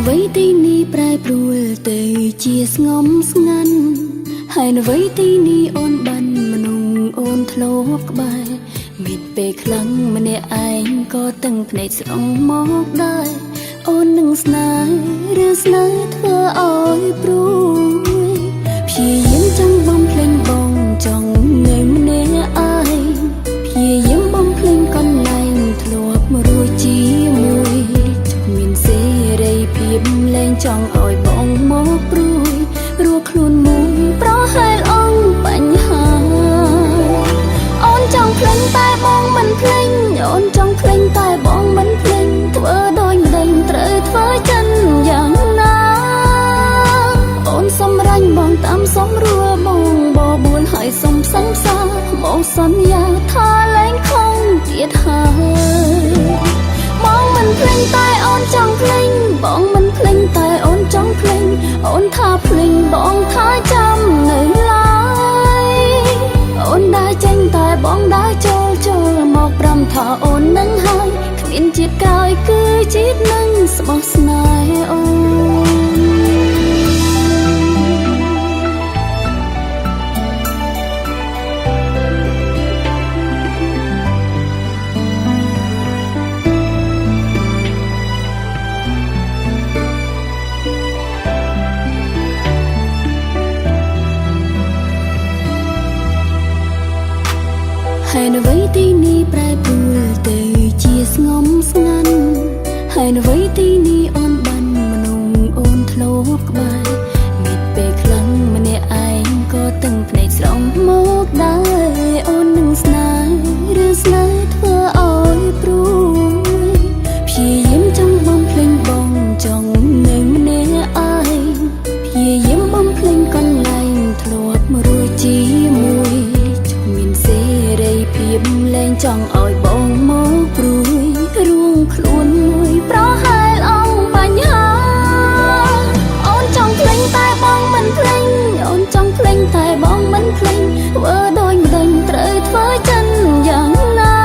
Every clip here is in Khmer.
អ្វីទីនេះប្រែប្រួលទៅជាស្ងំស្ងាត់ហើយអ្វីទីនេះអូនបានមនុស្សអូនធ្លាប់ក្បែរមានពេលខ្លាំងម្នាក់ឯងក៏តឹងភ្នែកស្រង់មកដែរអូននឹងស្នេហ៍ឬស្នេហ៍ធ្វើឲ្យព្រួយព្យាយាមចង់បំភ្លេចបងចង់នៅម្នាក់ឯងព្យាយាមបំភ្លេចកន្លែងធ្លាប់រួចជាមួយមានសេរីភាពលែងចង់ឲ្យបងមកព្រួយរួខ្លួនមួយប្រហែលអង្គបញ្ហាអូនចង់ភ្លេចតែបងមិនភ្លេចអូនចង់ភ្លេចតែបងមិនភ្លេចធ្វើដោយមិនដឹងត្រូវធ្វើចិនយ៉ាងណាអូនសំរាញ់បងតាមសំរួលបងបបួលហើយសុំសង្សារមកសន្យាថាលែងខំទៀតហើយ បងមិនភ្លេចតែអូនចង់ភ្លេចបងមិនភ្លេចតែអូនចង់ភ្លេចអូនថាភ្លេចបងថាចាំនៅឡើយអូនដើរចេញតែបងដើរចូលចូលមកប្រាំថាអូននឹងហើយគ្មានជាតិក្រោយគឺជាតិនឹងស្មោះស្នេហ៍អូន ហើយអ្វីទីនេះប្រែប្រួលទៅជាស្ងំស្ងាត់ហើយអ្វីទីនេះអូនបានមនុស្សអូនធ្លាប់ក្បែរមានពេលខ្លាំងម្នាក់ឯងក៏តឹងភ្នែកស្រង់មកដែរអូននឹងស្នេហ៍ឬស្នេហ៍ធ្វើឲ្យព្រួយព្យាយាមចង់បំភ្លេចបងចង់នៅម្នាក់ឯងព្យាយាមបំភ្លេចកន្លែងធ្លាប់រួចជាមួយមានសេរីភាពលែងចង់ឲ្យបងមកព្រួយរួងខ្លួនមួយប្រហែលអង្គបញ្ហាអូនចង់ភ្លេចតែបងមិនភ្លេចអូនចង់ភ្លេចតែបងមិនភ្លេចធ្វើដោយមិនដឹងត្រូវធ្វើចិនយ៉ាងណា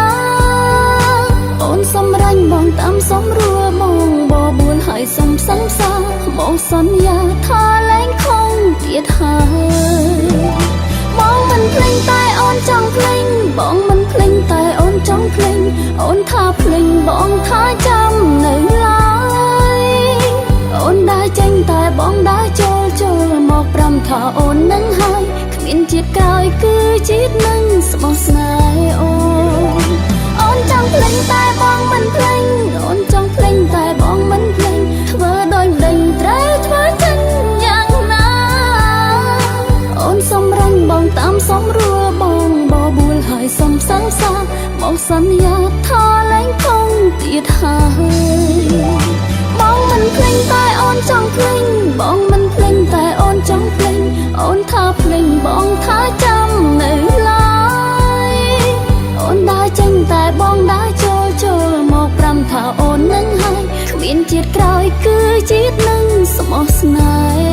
អូនសំរាញ់បងតាមសំរួលបងបបួលហើយសុំសង្សារមកសន្យាថាលែងខំទៀតហើយ បងមិនភ្លេចតែអូនចង់ភ្លេចបងមិនភ្លេចតែអូនចង់ភ្លេចអូនថាភ្លេចបងថាចាំនៅឡើយអូនដើរចេញតែបងដើរចូលចូលមកប្រាំថាអូននឹងហើយគ្មានជាតិក្រោយគឺជាតិនឹងស្មោះស្នេហ៍អូនអូនចង់ភ្លេចតែបងមិនភ្លេចអូនចង់ភ្លេចតែបងមិនភ្លេចធ្វើដោយមិនដឹងត្រូវធ្វើចិនយ៉ាងណា អូនសំរាញ់បងតាមសំរួលបងបបួលហើយសុំសង្សារមកសន្យាថាលែងខំទៀតហើយបងមិនភ្លេចតែអូនចង់ភ្លេចបងមិនភ្លេចតែអូនចង់ភ្លេចអូនថាភ្លេចបងថាចាំនៅឡើយអូនដើរចេញតែបងដើរចូលចូលមកប្រាំថាអូននឹងហើយគ្មានជាតិក្រោយគឺជាតិនឹងស្មោះស្នេ